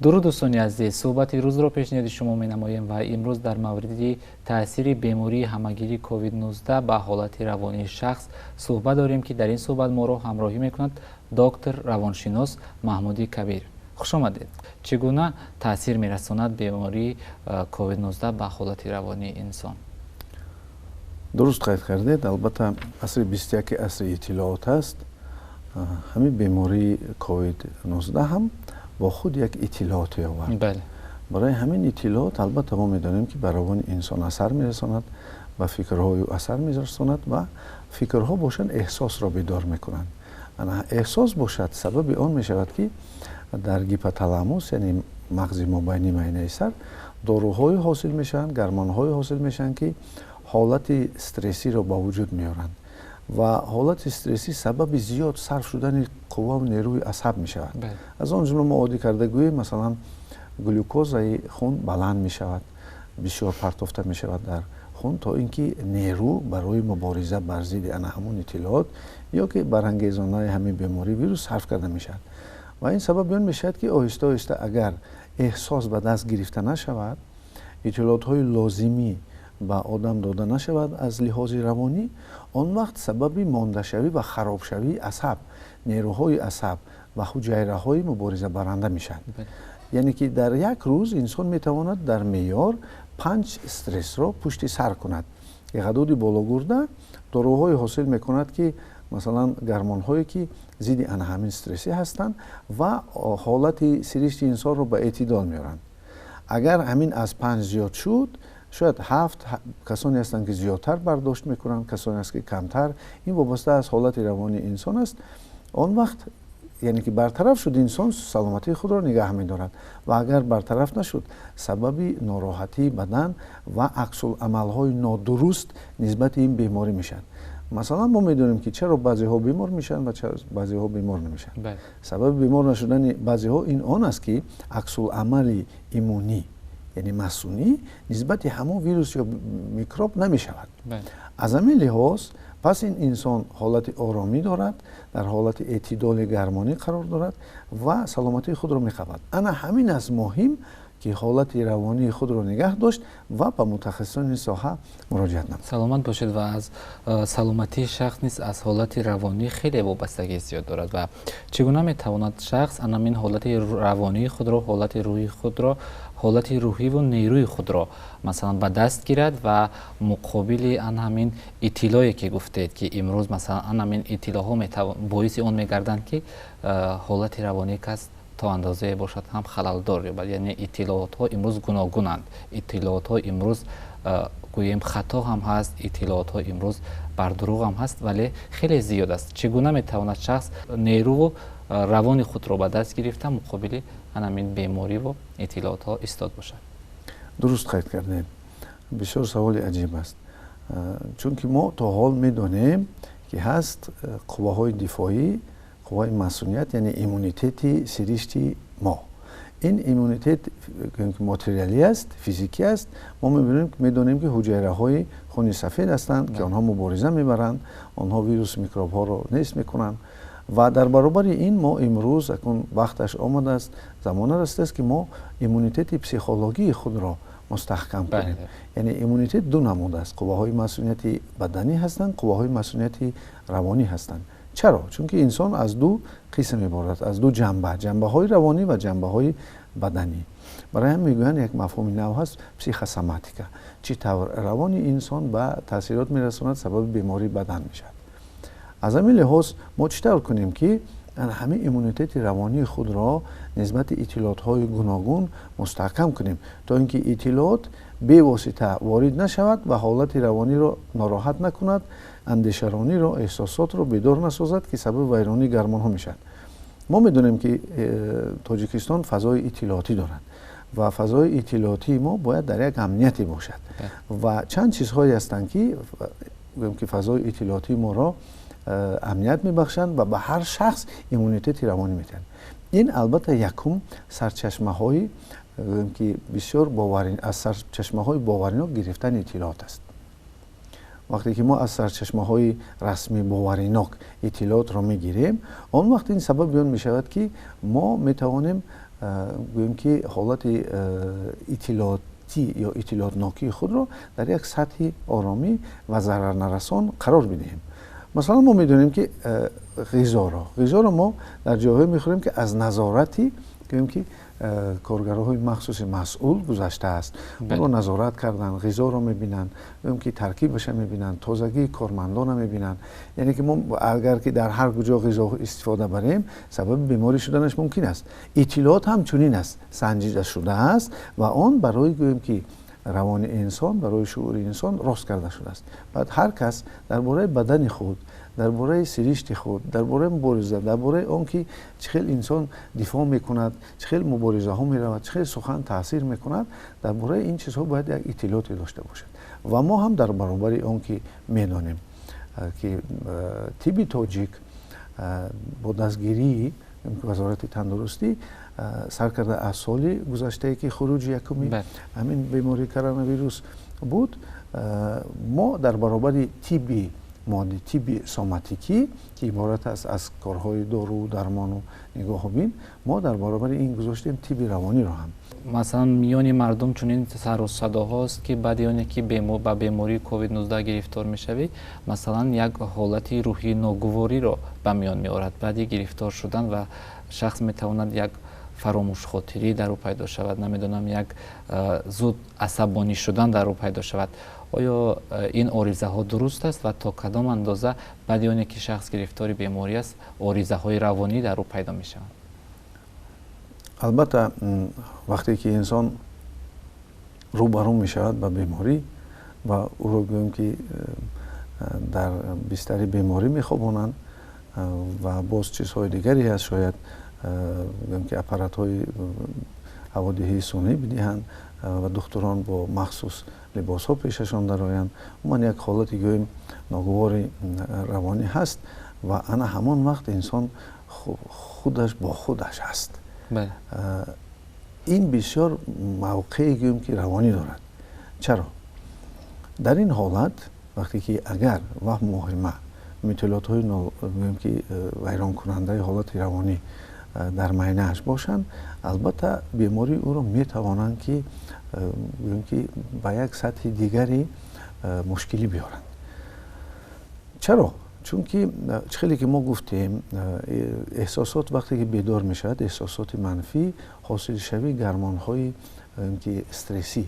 Дуруд, дӯстони азиз, суҳбати рӯзро пешниҳоди шумо менамоем ва имрӯз дар мавриди таъсири бемории ҳамагири COVID-19 ба ҳолати равонии шахс суҳбат дорем, ки дар ин суҳбат моро ҳамроҳӣ мекунад доктор равоншинос Маҳмуди Кабир. Хуш омадед. Чӣ гуна таъсир мерасонад бемории COVID-19 ба ҳолати равонии инсон? Дуруст қайд кардед. Албатта, асри 21 асри иттилоот аст. Ҳамин бемории COVID-19 ҳам бо худ як иттилооте овард. Барои ҳамин иттилоот, албатта, мо медонем, ки ба равони инсон асар мерасонад, ба фикрҳои ӯ асар мерасонад ва фикрҳо бошанд, эҳсосро бедор мекунанд. Эҳсос бошад, сабаби он мешавад, ки дар гипоталамус, яъне мағзи мобайни майнаи сар, доруҳое ҳосил мешаванд, гормонҳое ҳосил мешаванд, ки ҳолати стрессиро ба вуҷуд меоранд ва ҳолати стрессӣ сабаби зиёд сарф шудани қувваву нерӯи асаб мешавад. Аз он ҷумла мо оддӣ карда гӯем, масалан, глюкозаи хун баланд мешавад, бисёр партофта мешавад дар хун, то ин ки нерӯ барои мубориза бар зидди ана ҳамон иттилоот ё ки барангезонаи ҳамин бемории вирус сарф карда мешавад. Ва ин сабаби он мешавад, ки оҳиста оҳиста, агар эҳсос ба даст гирифта нашавад, иттилоотҳои лозимӣ ба одам дода нашавад аз лиҳози равонӣ, он вақт сабаби мондашавӣ ва харобшавии асаб, нерӯҳои асаб ва ҳуҷайраҳои муборизабаранда мешавад. Яъне ки дар як рӯз инсон метавонад дар меъёр панҷ стрессро пушти сар кунад. Ғадуди бологурда доруҳое ҳосил мекунад, ки масалан гормонҳое, ки зидди ана ҳамин стрессӣ ҳастанд ва ҳолати сиришти инсонро ба эътидол меоранд. Агар ҳамин аз панҷ зиёд шуд, шояд ҳафт, касоне ҳастанд, ки зиёдтар бардошт мекунанд, касоне ҳаст, ки камтар, ин вобаста аз ҳолати равонии инсон аст. Он вақт, яъне ки бартараф шуд, инсон саломатии худро нигаҳ медорад ва агар бартараф нашуд, сабаби нороҳатии бадан ва аксуламалҳои нодуруст нисбати ин беморӣ мешавад. Масалан, мо медонем, ки чаро баъзеҳо бемор мешаванд ва чаро баъзеҳо бемор намешаванд. Сабаби бемор нашудани баъзеҳо ин он аст, ки аксуламали иммунӣ, яъне масунӣ, нисбати ҳамон вирус ё микроб намешавад. Аз ҳамин лиҳоз, пас ин инсон ҳолати оромӣ дорад, дар ҳолати эътидоли гармонӣ қарор дорад ва саломатии худро меқабад. Ана ҳамин аст муҳим, ки ҳолати равонии худро нигаҳ дошт ва ба мутахассисони соҳа муроҷиат намуд. Саломат бошед. Ва аз саломатии шахс низ аз ҳолати равонӣ хеле вобастагии зиёд дорад. Ва чӣ гуна метавонад шахс анамин ҳолати равонии худро, ҳолати рӯҳии худро, ҳолати рӯҳиву нерӯи худро, масалан, ба даст гирад ва муқобили ан ҳамин иттилое, ки гуфтед, ки имрӯз, масалан, ан ҳамин иттилоъҳо боиси он мегарданд, ки ҳолати равонии кас то андозае бошад ҳам халалдор ёбад? Яъне иттилоотҳо имрӯз гуногунанд, иттилоотҳо имрӯз, гӯем, хато ҳам ҳаст, иттилоотҳо имрӯз бардурӯғ ҳам ҳаст, вале хеле зиёд аст. Чӣ гуна метавонад шахс нерӯву равони худро ба даст гирифта, муқобили ҳамин бемориву иттилоотҳо истод бошад? Дуруст қайд кардед, бисёр саволи аҷиб аст, чунки мо то ҳол медонем, ки ҳаст қувваҳои дифоӣ, қувваи масуният, яъне иммунитети сиришти мо. Ин иммунитет материалӣ аст, физикӣ аст. Мо медонем, ки ҳуҷайраҳои хуни сафед ҳастанд, ки онҳо мубориза мебаранд, онҳо вирус, микробҳоро нест мекунанд. Ва дар баробари ин мо имрӯз акнун вақташ омадааст, замона расидааст, ки мо иммунитети психологии худро мустаҳкам кунем. Яъне иммунитет ду намуд аст: қувваҳои масунияти баданӣ ҳастанд, қувваҳои масунияти равонӣ ҳастанд. Чаро? Чунки инсон аз ду қисм иборат, аз ду ҷанба: ҷанбаҳои равонӣ ва ҷанбаҳои баданӣ. Барои ҳам мегӯянд, як мафҳуми нав ҳаст, психосоматика, чӣ тавр равони инсон ба таъсирот мерасонад, сабаби бемории бадан мешавад. Аз ҳамин лиҳоз, мо чӣ тавр кунем, ки ҳамин иммунитети равонии худро нисбати иттилоотҳои гуногун мустаҳкам кунем, то ин ки иттилоот бевосита ворид нашавад ва ҳолати равониро нороҳат накунад, андешарониро, эҳсосотро бедор насозад, ки сабаби вайронии гормонҳо мешавад? Мо медонем, ки Тоҷикистон фазои иттилоотӣ дорад ва фазои иттилоотии мо бояд дар як амнияте бошад. Ва чанд чизҳое ҳастанд, ки гӯем, ки фазои иттилоотии моро амният мебахшанд ва ба ҳар шахс иммунитети равонӣ медиҳанд. Ин, албатта, якум, сарчашмаҳои, гӯем, ки бисёр аз сарчашмаҳои боваринок гирифтани иттилоот аст. Вақте ки мо аз сарчашмаҳои расмӣ, боваринок иттилоотро мегирем, он вақт ин сабаби он мешавад, ки мо метавонем гӯем ки ҳолати иттилоотӣ ё иттилоотнокии худро дар як сатҳи оромӣ ва зарарнарасон қарор бидиҳем. Масалан, мо медонем ки ғизоро мо дар ҷойҳое мехӯрем, ки аз назорати гӯем ки коргарҳои махсуси масъул гузаштааст. Онро назорат карданд, ғизоро мебинанд, гӯем ки таркибаша мебинанд, тозагии кормандона мебинанд. Яъне ки мо агар ки дар ҳар куҷо ғизо истифода барем, сабаби беморӣ шуданаш мумкин аст. Иттилоот ҳам чунин аст, санҷида шудааст ва он барои гӯем ки равони инсон, барои шуури инсон рост карда шудааст. Баъд ҳар кас дар бораи бадани худ, дар бораи сиришти худ, дар бораи мубориза, дар бораи он ки чӣ хел инсон дифоъ мекунад, чӣ хел муборизаҳо меравад, чӣ хел сухан таъсир мекунад, дар бораи ин чизҳо бояд як иттилооте дошта бошад. Ва мо ҳам дар баробари он ки медонем ки тибби тоҷик бо дастгирии вазорати тандурустӣ сар карда аз соли гузаштае ки хуруҷи якуми ҳамин бемории коронавирус буд, мо дар баробари тибби моддӣ, тибби соматикӣ, ки иборат аст аз корҳои дору, дармону нигоҳубин, мо дар баробари ин гузоштем тибби равониро ҳам. Масалан, миёни мардум чунин сару садоҳост, ки баъди оне ки ба бемории ковид-19 гирифтор мешавӣ, масалан, як ҳолати рӯҳии ногувориро ба миён меорад. Баъди гирифтор шудан ва шахс метавонад як фаромӯшхотирӣ дар ӯ пайдо шавад, намедонам, як зуд асабонӣ шудан дар ӯ пайдо шавад. Оё ин оризаҳо дуруст аст ва то кадом андоза баъди оне ки шахс гирифтори беморӣ аст, оризаҳои равонӣ дар ӯ пайдо мешаванд? Албатта, вақте ки инсон рӯбарӯ мешавад ба беморӣ ва ӯро гӯем ки дар бистари беморӣ мехобонанд ва боз чизҳои дигаре ҳаст, шояд гӯем ки аппаратҳои ҳаводиҳии сунъӣ бидиҳанд ва духтурон бо махсус либосҳо пешашон дароянд. Умуман як ҳолати гӯем ногувори равонӣ ҳаст ва ана ҳамон вақт инсон худаш бо худаш ҳаст. Ин бисёр мавқее гӯем ки равонӣ дорад. Чаро? Дар ин ҳолат вақте ки агар ваҳму воҳима, иттилоотҳои гӯем ки вайронкунандаи ҳолати равонӣ дар майнааш бошанд, албатта бемории ӯро метавонанд ки гӯем ки ба як сатҳи дигари мушкилӣ биёранд. Чаро? Чунки чӣ хеле ки мо гуфтем, эҳсосот вақте ки бедор мешавад, эҳсосоти манфӣ ҳосилшавии гармонҳои ки стрессӣ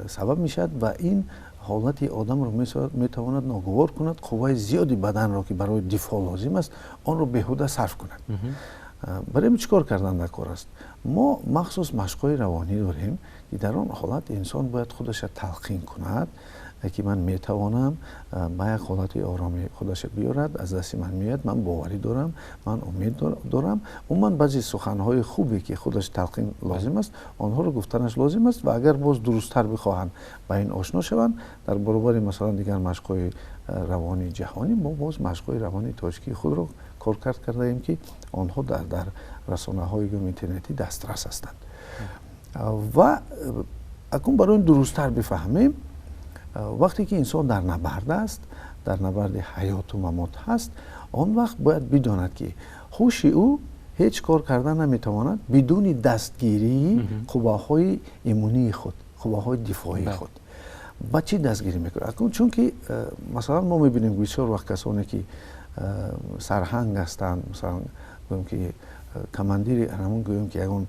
сабаб мешавад ва ин ҳолати одамро метавонад ногувор кунад, қувваи зиёди баданро, ки барои дифоъ лозим аст, онро беҳуда сарф кунад. Барои чӣ кор кардан дар кор аст? Мо махсус машқҳои равонӣ дорем, ки дар он ҳолат инсон бояд худаша талқин кунад, ки ман метавонам ба як ҳолати оромӣ худаша биёрад, аз дасти ман меояд, ман боварӣ дорам, ман умед дорам. Умуман баъзе суханҳои хубе, ки худаш талқин лозим аст, онҳоро гуфтанаш лозим аст ва агар боз дурусттар бихоҳанд ба ин ошно шаванд, дар баробари масалан дигар машқҳои равонии ҷаҳонӣ мо боз машқҳои равонии тоҷикии худро коркард кардаем, ки онҳо дар расонаҳои интернетӣ дастрас ҳастанд. Ва акнун барои дурусттар бифаҳмем, вақте ки инсон дар набард аст, дар набарди ҳаёту мамот ҳаст, он вақт бояд бидонад, ки ҳуши ӯ ҳеҷ кор карда наметавонад бидуни дастгирии қувваҳои иммунии худ, қувваҳои дифоии худ. Ба чӣ дастгирӣ мекунад? Акнун чунки масалан мо мебинем бисёр вақт касоне ки сарҳанг ҳастанд, масалан гӯем ки командири ҳамон гӯем ки ягон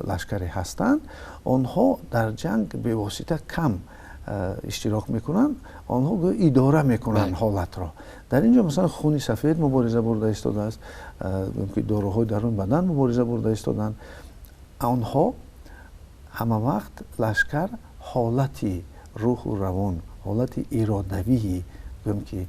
лашкаре ҳастанд, онҳо дар ҷанг бевосита кам иштирок мекунанд, онҳо гӯё идора мекунанд ҳолатро. Дар ин ҷо масалан хуни сафед мубориза бурда истодааст, гӯем ки доруҳои дарун бадан мубориза бурда истоданд. Онҳо ҳама вақт лашкар ҳолати рӯҳу равон, ҳолати иродавии гӯем ки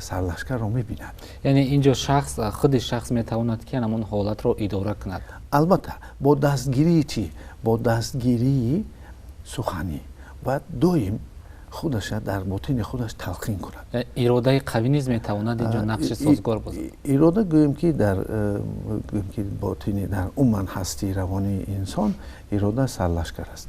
сарлашкарро мебинад. Яъне ин ҷо шахс, худи шахс метавонад ки ҳамон ҳолатро идора кунад. Албатта, бо дастгирии чӣ? Бо дастгирии суханӣ. Бояд доим худаша дар ботини худаш талқин кунад. Иродаи қавӣ низ метавонад инҷо нақши созгор бозад. Ирода гӯем ки дар гӯем ки ботини дар умуман ҳастии равонии инсон ирода сарлашкар аст.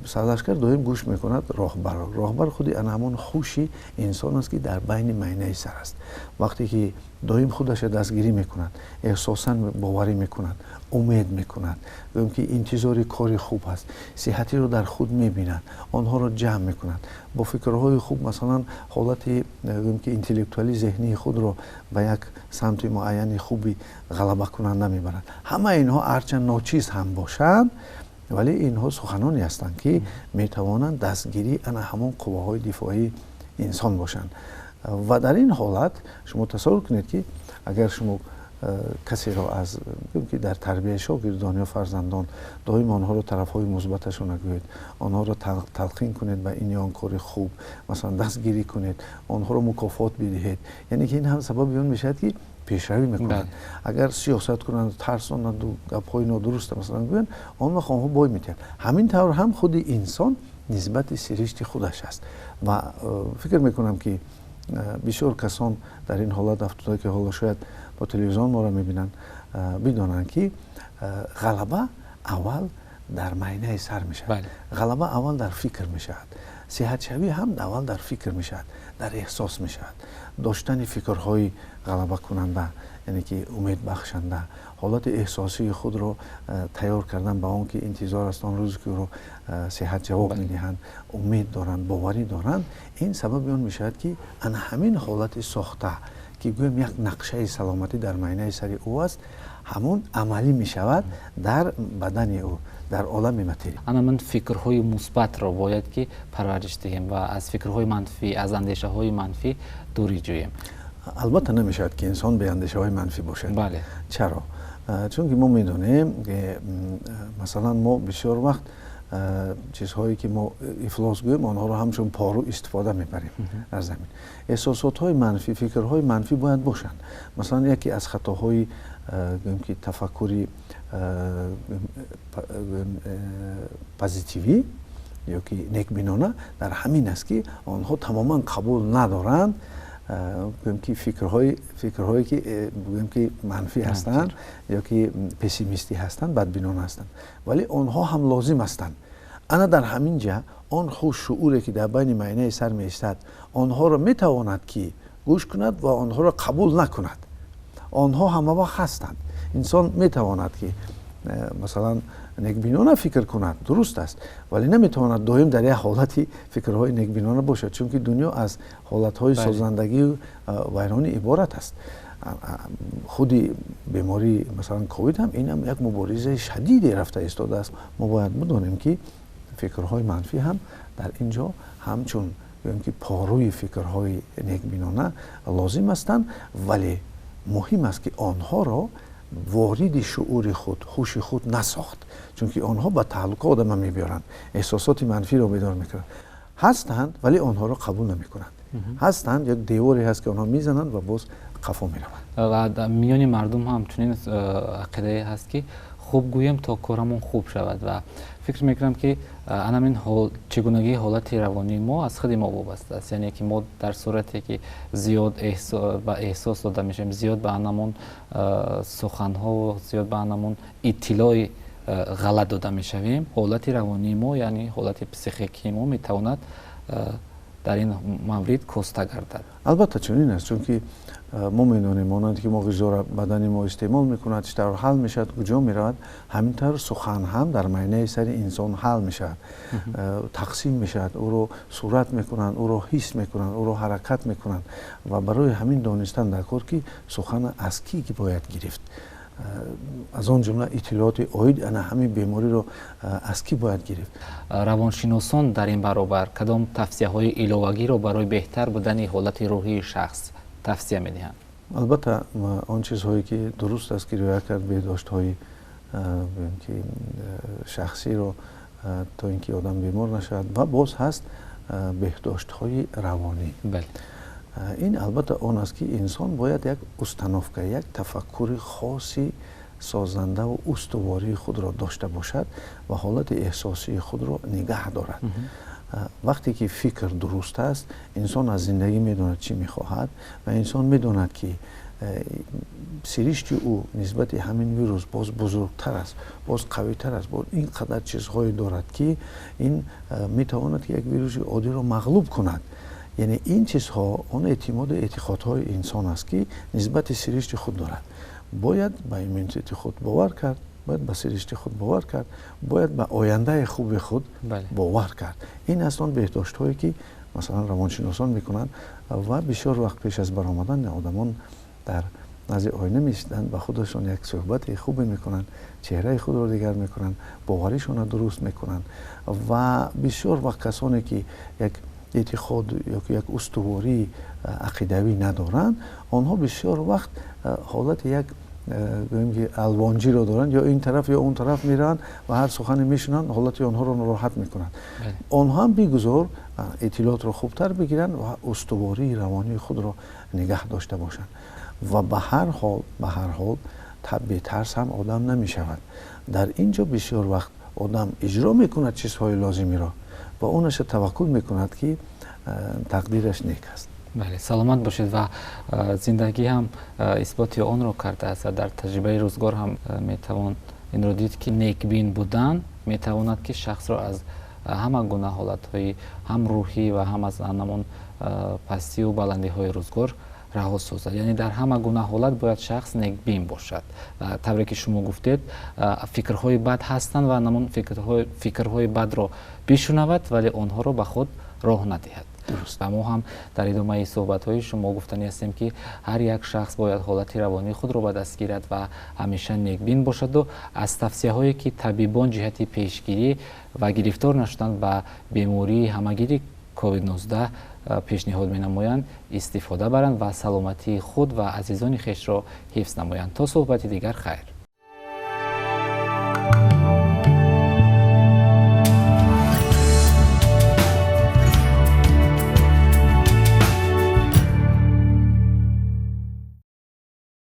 Сарлашкар доим гӯш мекунад роҳбарро. Роҳбар худи ана ҳамон хуши инсон аст, ки дар байни майнаи сар аст. Вақте ки Доим худашро дастгирӣ мекунад, эҳсосан боварӣ мекунад, умед мекунад, гӯем ки интизори кори хуб аст, сиҳатиро дар худ мебинад, онҳоро ҷамъ мекунад бо фикрҳои хуб, масалан ҳолати гӯем ки интеллектуалии зеҳнии худро ба як самти муайяни хуби ғалабакунанда мебарад. Ҳамаи инҳо ҳарчанд ночиз ҳам бошанд, вале инҳо суханоне ҳастанд, ки метавонанд дастгирии ана ҳамон қувваҳои дифоии инсон бошанд. Ва дар ин ҳолат шумо тасаввур кунед, ки агар шумо касеро аз ки дар тарбияи шогирдон ё фарзандон доим онҳоро тарафҳои мусбаташона гӯед, онҳоро талқин кунед ба ин ё он кори хуб, масалан дастгирӣ кунед, онҳоро мукофот бидиҳед, яъне ки ин ҳам сабаби он мешавад, ки пешравӣ мекунанд. Агар сиёсат кунанд, тарсонанду гапҳои нодуруста масалан гӯянд, он вақт онҳо бой метиҳанд. Ҳамин тавр ҳам худи инсон нисбати сиришти худаш аст. Ва фикр мекунам, ки бисёр касон дар ин ҳолат афтода, ки ҳоло шояд бо телевизион моро мебинанд, бидонанд, ки ғалаба аввал дар майнаи сар мешавад, ғалаба аввал дар фикр мешавад, сиҳатшавӣ ҳам аввал дар фикр мешавад, дар эҳсос мешавад. Доштани фикрҳои ғалабакунанда, яъне ки умедбахшанда, ҳолати эҳсосии худро тайёр кардан ба он ки интизор аст он рӯзе, ки ӯро сиҳат ҷавоб медиҳанд, умед доранд, боварӣ доранд, ин сабаби он мешавад, ки ана ҳамин ҳолати сохта, ки гӯем як нақшаи саломатӣ дар майнаи сари ӯ аст, ҳамон амалӣ мешавад дар бадани ӯ, дар олами материя. Ана ман фикрҳои мусбатро бояд ки парвариш диҳем ва аз фикрҳои манфӣ, аз андешаҳои манфӣ дурӣ ҷӯем. Албатта намешавад, ки инсон бе андешаҳои манфӣ бошад. Чаро? Чунки мо медонем, ки масалан мо бисёр вақт чизҳое ки мо ифлос гӯем, онҳоро ҳамчун пору истифода мебарем дар замин. Эҳсосотҳои манфӣ, фикрҳои манфӣ бояд бошанд. Масалан, яке аз хатоҳои гӯем ки тафаккури позитивӣ ё ки некбинона дар ҳамин аст, ки онҳо тамоман қабул надоранд, гӯем ки фикрҳое ки гӯем ки манфӣ ҳастанд ё ки пессимистӣ ҳастанд, бадбинона ҳастанд, вале онҳо ҳам лозим ҳастанд. Ана дар ҳамин ҷа он хушшууре, ки дар байни майнаи сар меистад, онҳоро метавонад ки гӯш кунад ва онҳоро қабул накунад. Онҳо ҳама вақт ҳастанд. Инсон метавонад ки масалан некбинона фикр кунад, дуруст аст, вале наметавонад доим дар як ҳолати фикрҳои некбинона бошад, чунки дунё аз ҳолатҳои созандагию вайронӣ иборат аст. Худи бемории масалан ковид ҳам инам як муборизаи шадиде рафта истодааст. Мо бояд бидонем, ки фикрҳои манфӣ ҳам дар ин ҷо ҳамчун гӯем ки порӯи фикрҳои некбинона лозим ҳастанд, вале муҳим аст, ки онҳоро вориди шуури худ, ҳуши худ насохт, чунки онҳо ба таҳлука одама мебиёранд, эҳсосоти манфиро бедор мекунанд. Ҳастанд, вале онҳоро қабул намекунанд. Ҳастанд, як деворе ҳаст, ки онҳо мезананд ва боз қафо мераванд. Ва миёни мардум ҳам чунин ақидае ҳаст, ки хуб гӯем, то корамон хуб шавад, ва фикр мекунам, ки анамин чигунагии ҳолати равонии мо аз худи мо вобаста аст, яъне ки мо дар сурате ки зиёд ба эҳсос дода мешавем, зиёд ба анамон суханҳо, зиёд ба анамон иттилои ғалат дода мешавем, ҳолати равонии мо, яъне ҳолати психикии мо метавонад дар ин маврид коста гардад. Албатта чунин аст, чунки мо медонем, монанде ки мо ғизоро бадани мо истеъмол мекунад, чӣ тавр ҳал мешавад, куҷо меравад, ҳамин тавр сухан ҳам дар майнаи сари инсон ҳал мешавад, тақсим мешавад, ӯро сурат мекунанд, ӯро ҳис мекунанд, ӯро ҳаракат мекунанд. Ва барои ҳамин донистан дар кор, ки сухана аз кӣ бояд гирифт, аз он ҷумла иттилооти оид ана ҳамин бемориро аз кӣ бояд гирифт. Равоншиносон дар ин баробар кадом тавсияҳои иловагиро барои беҳтар будани ҳолати рӯҳии шахс тавсия медиҳанд? Албатта он чизҳое ки дуруст аст, ки риоя кард беҳдоштҳои ки шахсиро, то ин ки одам бемор нашавад, ва боз ҳаст беҳдоштҳои равонӣ. Ин албатта он аст, ки инсон бояд як установка, як тафаккури хоси созандаву устувории худро дошта бошад ва ҳолати эҳсосии худро нигаҳ дорад. Вақте ки фикр дуруст аст, инсон аз зиндагӣ медонад, чӣ мехоҳад, ва инсон медонад, ки сиришти ӯ нисбати ҳамин вирус боз бузургтар аст, боз қавитар аст, боз ин қадар чизҳое дорад, ки ин метавонад ки як вируси оддиро мағлуб кунад. Яъне ин чизҳо он эътимоду эътиқодҳои инсон аст, ки нисбати сиришти худ дорад. Бояд ба иммунитети худ бовар кард, бояд ба сиришти худ бовар кард, бояд ба ояндаи хуби худ бовар кард. Ин аст он беҳдоштҳое, ки масалан равоншиносон мекунанд ва бисёр вақт пеш аз баромадан одамон дар назди оина мешиданд, ба худашон як суҳбати хубе мекунанд, чеҳраи худро дигар мекунанд, боваришонро дуруст мекунанд. Ва бисёр вақт касоне, ки як эътиқод ё як устувории ақидавӣ надоранд, онҳо бисёр вақт ҳолати як, гӯем ки, алвонҷиро доранд, ё ин тараф, ё он тараф мераванд ва ҳар сухане мешунанд, ҳолати онҳоро нороҳат мекунанд. Онҳо ҳам бигузор иттилоотро хубтар бигиранд ва устувории равонии худро нигаҳ дошта бошанд. Ва ба ҳар ҳол бетарс ҳам одам намешавад. Дар ин ҷо бисёр вақт одам иҷро мекунад чизҳои лозимиро ва онаша таваккул мекунад, ки тақдираш нек аст. Бале, саломат бошед. Ва зиндагӣ ҳам исботи онро кардааст ва дар таҷрибаи рӯзгор ҳам метавон инро дид, ки некбин будан метавонад, ки шахсро аз ҳама гуна ҳолатҳои ҳам рӯҳӣ ва ҳам аз ҳамон пастию баландиҳои рӯзгор раҳо созад. Яъне дар ҳама гуна ҳолат бояд шахс некбин бошад. Тавре ки шумо гуфтед, фикрҳои бад ҳастанд ва ҳамон фикрҳои бадро бишунавад, вале онҳоро ба худ роҳ надиҳад. Ва мо ҳам дар идомаи суҳбатҳои шумо гуфтанӣ ҳастем, ки ҳар як шахс бояд ҳолати равонии худро ба даст гирад ва ҳамеша некбин бошаду аз тавсияҳое, ки табибон ҷиҳати пешгирӣ ва гирифтор нашудан ба бемории ҳамагири COVID-19 пешниҳод менамоянд, истифода баранд ва саломатии худ ва азизони хешро ҳифз намоянд. То суҳбати дигар, хайр.